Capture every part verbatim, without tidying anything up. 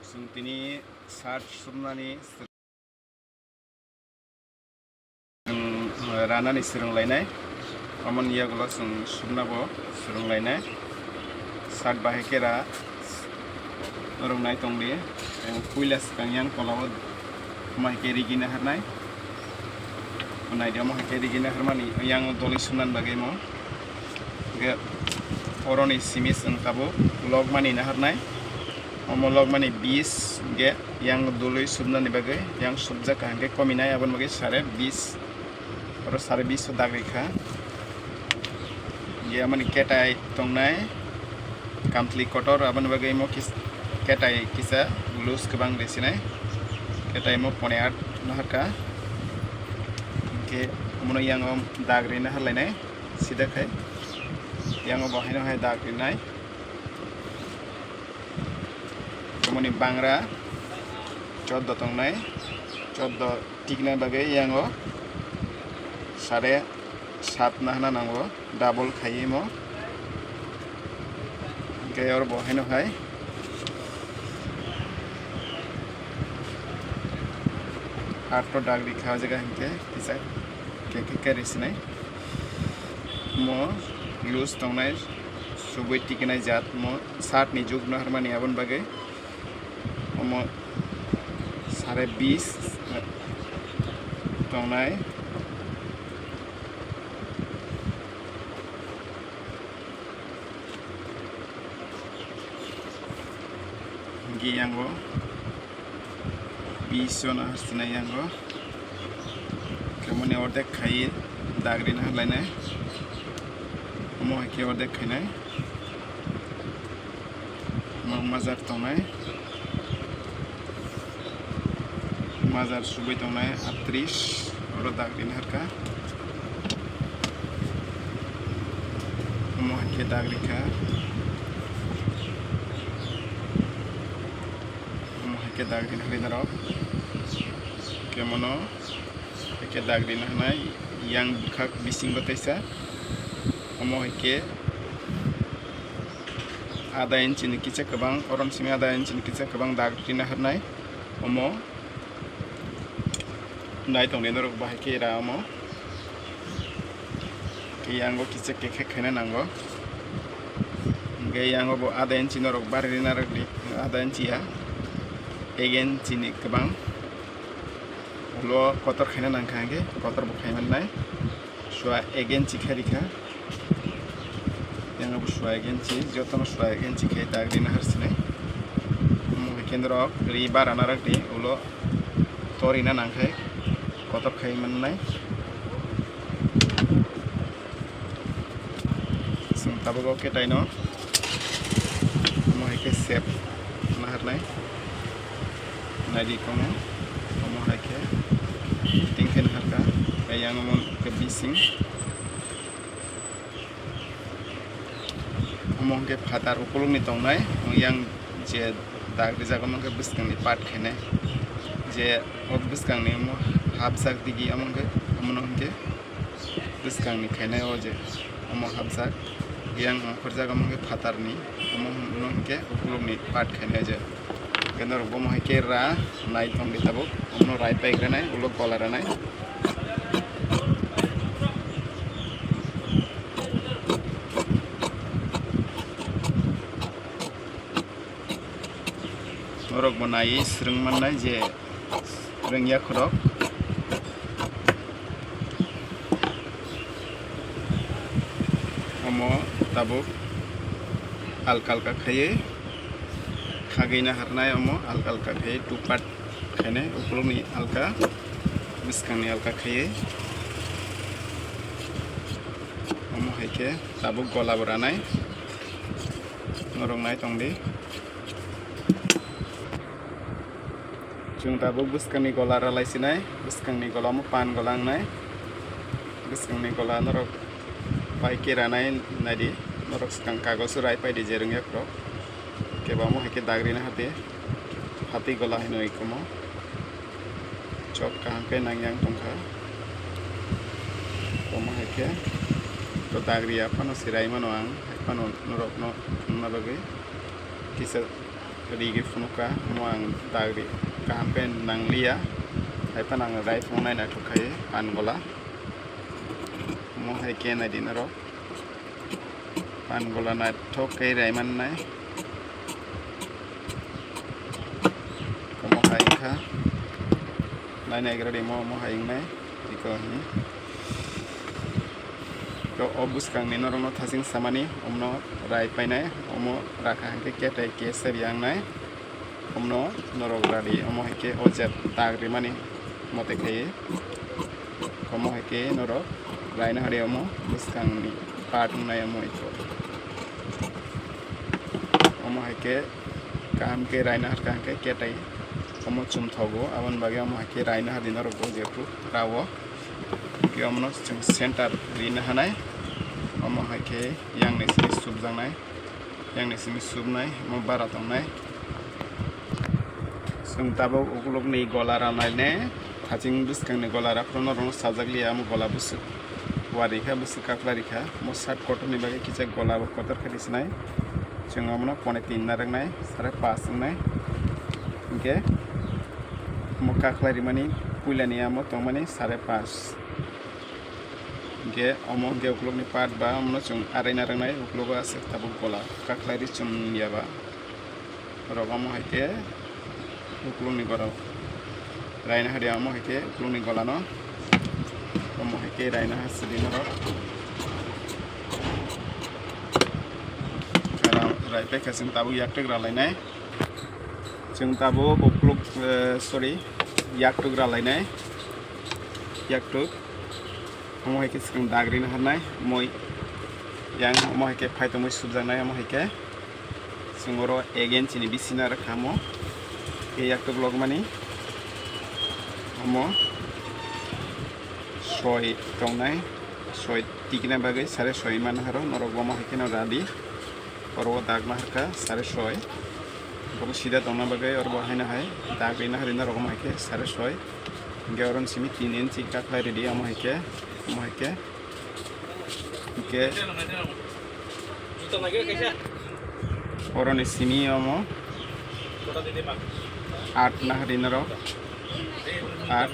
Chwng tini shirt subnani swrwng, ranani swrwng lainai. Omoni yagulo chwng subna bo swrwng lainai. Shirt bahai khe ra norok nai tongdi. Puila swkang yang tola o mai khe rigi naharnai. Naidi omo hai khe rigi naharmani yang doloi subnani bagwi mo. Hwnkhe oroni simi chwng tabuk logmani naharnai. Omo logmani bis hwnkhe yang doloi subnani bagwi yang subjak kaham khe kominai, aboni bagwi sare bis, oro sare bis o dagri kha. Hwnkhe amoni ketai tongnai kamthli kotor, aboni bagwi omo kis-, ketai kisa loose kwbang risinai, ketai omo pone at naharkha. Hwnkhe omono yang o dagri naharlainai sida khai, yang o bo haino hai dagrinai. Omoni bangra choddo tongnai, choddo tikna bagwi yang o sare sat nahana nango, double khaiwi mo. Hwnkhe oro bo haino hai atto dagri kha o jaga hwnkhe kisa khe khe khe risinai. Mo loose tongnai, subui tikinai jat mo shirt ni juk naharmani aboni bagwi. Omo sare bis tongnai. Hwnkhe yango bis o naharsinai yango. Khe moni ordek khaiwi dagri naharlainai. Omo hai khe ordek khainai. Omo majar tongnai. Majar subui tongnai atris, oro dagri naharkha. Omo hai khe dagri kha. Omo hai khe dagri naharwi norok. Khe mono hai khe dagri naharnai yang bwkhak bisingo teisa. Omo hai khe ada inchi ni kisa kwbang, orom simi ada inchi ni kisa kwbang dagri naharnai. Omo nai tongdi norok bahai khe era omo. Khe yango kisa kekhe khaina nango. Hwnkhe yango bo ada inchi norok bari rina rwdi, ada inchi ya, ek inchi ni kwbang. Ulo kotor khaina nangkha hwnkhe kotor bo khai mannai. Sua ek inchi khe rikha. Yang bo sua ek inchi, jotono sua ek inchi khe dagri naharsinai. Omo hai khe norok ri bara narwkdi, ulo torina nangkhai kotor khai mannai. Chwng tabuk o ketaino omo hai khe sep naharnai. Naidi komo omo hai khe tingkhe naharkha. Yang omo khe bising. Omo hwnkhe phatar ukulukni tongnai, yang je dag rijak omo hwnkhe bwskangni part khainai, je o bwskangni omo hapjak digi omo hwnkhe, omono hwnkhe bwskangni khainai o je omo hapjak, yang ongkhorjak omo hwnkhe phatarni, omo hwnkhe ukulukni part khainai je. Hwnkhe norok bomo hai khe ra nai tongdi tabuk, omono rai paigranai, ulo gola ranai. Norok bo naiwi swrwng mannai je rwngya khorok. Omo tabuk alka alka khaiwi khagwi naharnai, omo alka alka khaiwi two part khainai, ukulukni alka, bwskangni alka khaiwi. Omo hai khe tabuk gola bo ranai, norok nai tongdi. Chwng tabuk bwskangni gola ralai sinai, bwskangni gola omo pan gola wngnai. Bwskangni gola norok pai kera nai naidi, norok swkang kagoso rai paidi je rwngya khorok. Kebo omo hai khe dagri nahardi, phatwi gola hinwi komo. Chok kaham khe nang yang tongkha. Omo hai khe to dagri ya phano sirai mano ang, hai phano norokno wngna bagwi kisa Rigi phunukha, omo ang dagri kaham khe nangliya. Haiphano ang rai phunuknai naithok khai pan gola. Omo hai khe naidi norok. Pan gola naithok khe rai mannai. Omo hai wngkha. Nainai gra di omo, omo hai wngnai. Iko hini. Iko o bwskangni norokno thaching samani, omno rai painai, omo rakha hwnkhe ketai kesa riyangnai. Omno norok radi, omo hai khe o je tak rimani mote khe, omo hai khe norok raina hari omo bwskangni part wngnai omo iko. Omo hai khe kaham khe raina harkha hwnkhe ketai omo chumthogo, aboni bagwi omo hai khe raina hari norok bo jephru rao. Hwnkhe omono chwng center rina hanai, omo hai khe yang ni simi subjaknai. Yang ni simi subnai, omo bara tongnai. Chwng tabuk ukulukni gola ranaine, thaching bwskangni gola raphuru norokno sajak liya, omo gola bwswk wari kha, bwswk kakla rikha, omo shirt kotorni bagwi kisa gola bo kotor khe risinai. Chwng omono pone tin narwknai, sare pas wngnai. Hinkhe omo kakla rimani puilani omo tongmani sare pas. Hinkhe omo hinkhe ukulukni part ba omono chwng arai narwknai, ukulugo aswk tabuk gola kaklai ri chum ya ba. Norok omo hai khe ukulukni gola raina hadi, omo hai khe ukulukni golano omo hai khe raina ha sidi norok. Rai paikha chwng tabuk yaktwk ralainai. Chwng tabuk ukuluk, eh, sorry, yaktwk ralainai. Yaktwk. Omo hai khe swkang dagri naharnai, moi yang omo hai khe phai tongmoi subjaknai, omo hai khe chwng oro ek inchi ni bisina rwkha omo khe yaktwk logmani. Omo soi tongnai, soi tikna bagwi sare soi manharo norok omo hai kheno radi. Oro o dagna harkha sare soi. Obo sida tongna bagwi oro bo haino hai dagri naharwi norok omo hai khe sare soi. Hinkhe oro ni simi tin inchi kaklai ridi omo hai khe, omo hai khe. Hinkhe oroni simi omo aat naharwi norok, aat,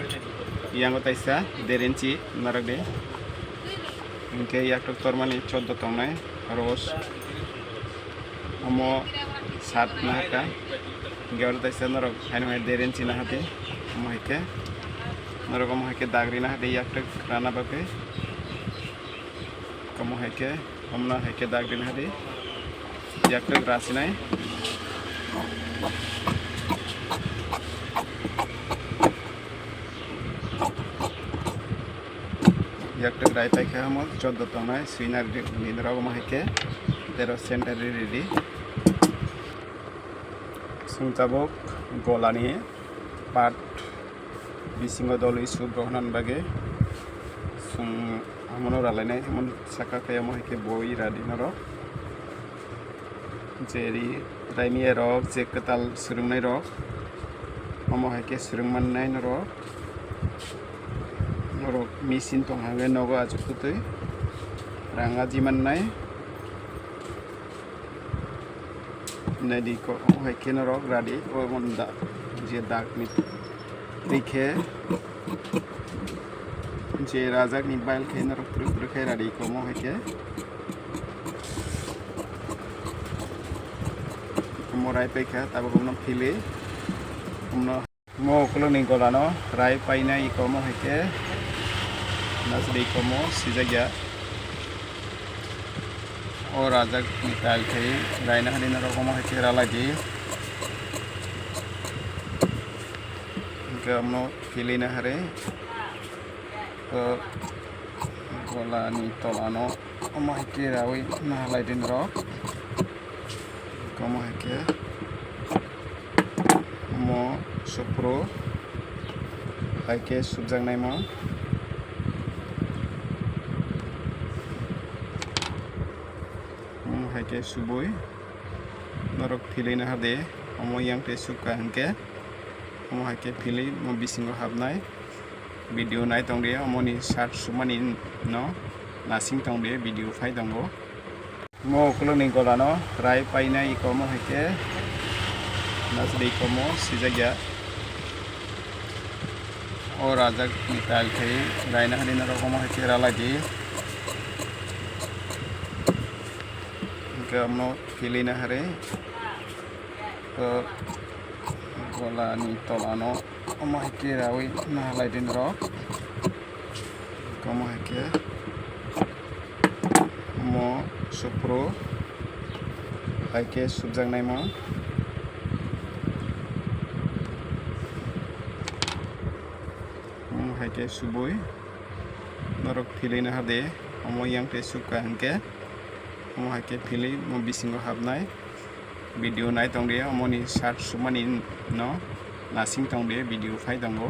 yango taisa der inchi norok di. Hinkhe yaktwk tormani choddo tongnai, oro o s-, omo saat naharkha. Hinkhe oro taisa norok haino hai der inchi nahardi, omo hai khe norok omo hai khe dagri nahardi yaktwk rana bagwi. Omo hai khe, omono hai khe dagri nahardi yaktwk rasinai. Yaktwk rai paikha omo choddo tongnai, sui narwkdi nini rok omo hai khe tero center ri ridi. Chwng tabuk golani part bisingo dolwi sub rohorna bagwi chwng omono ralainai, omono saka khe omo hai khe boi radi norok. Je ri raimiya rok, je kwtal swrwngnai rok, omo hai khe swrwng mannai norok. Norok machine tong hwnwi nogo achuk kwtwi rang aji mannai. Naidi ko, omo hai khe norok radi, omo da, je dak ni twi khe je rajak ni bail khe norok twrwk twrwk khe radi ko, omo hai khe. Omo rai paikha, tabuk omono philwi, omono. Omo ukulukni golano rai painai iko omo hai khe nasdi iko omo sijakya. O rajak ni tal khai raina hani norok omo hai khe ralai di. Hinkhe omo philwi na hari. O golani tolano omo hai khe rawi naharlai di norok. Omo hai khe omo sopro hai khe subjaknaimo. Omo hai khe subui norok philwi nahardi. Omo yang tei sukha hinkhe omo hai khe philwi omo bisingo hapnai. Video nai tongdi, omoni shirt sumani no nasing tongdi, video phai tongo. Mo ukulukni golano rai painai iko omo hai khe Nasri komo sijak ya. O rajak ni tal khai raina hari norok omo hai khe ralai di. Hingke omo philina hari. O gola ni tola no omo hai khe rawi nahalai di norok. Omo hai khe omo supru hai khe subjaknaima. Omo hai khe subui norok philwi naha de, omo yang tei sukha hingke omo hai khe philwi omo bisingo hapnai. Video nai tong di, omoni shirt sumani no nasing tong di, video phai tongo.